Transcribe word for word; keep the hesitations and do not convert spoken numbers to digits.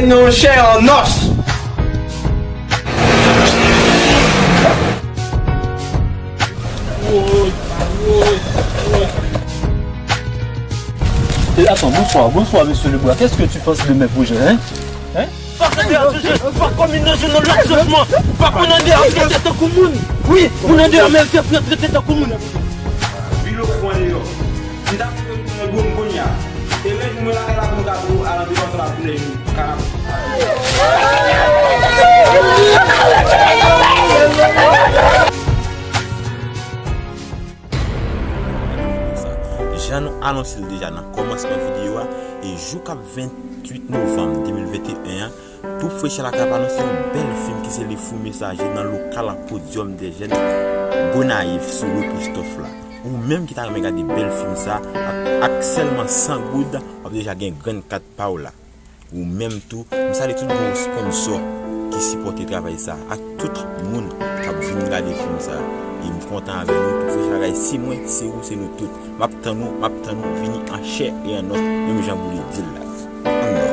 Nous, chair en os. Et attends, bonsoir, bonsoir, monsieur Lebras. Qu'est-ce que tu penses de mes projets, hein? Hein? Fòk nou dwe asosye, fòk komin nan jwenn yon lòt chanjman. Fòk moun andeyò trete tankou moun. Wi, moun andeyò men se trete tankou moun. Vilo fou andeyò. M t ap fè yon gwo m kounye a. E lè jou mwen lakay la pou nou ka tou al andedan ansanm ak koulè jou. Ka Jan nou anonse l deja nan kòmansman videyo a, e jou k ap venntuit novanm de mil venteyen an, Twoup Fresh Alaka ap anonse yon bèl fim ki se Le Fou Messager nan lokal Podium des Jeunes Gonayiv sou ri Kristòf la. Ou menm ki ta renmen gade bèl fim sa ak, ak sèlman san goud, w ap deja gen grenn kat pa w la. Ou menm tou, m salye tout gwo sponsò ki sipòte travay sa ak tout moun k ap vin gade fim sa. E m kontan avè nou, Twoup Fresh Alaka se mwen, se ou, se nou tout. M ap tann ou, m ap tann ou, vini an chè e an nòs, menm jan Boulet di l la. Ann nan.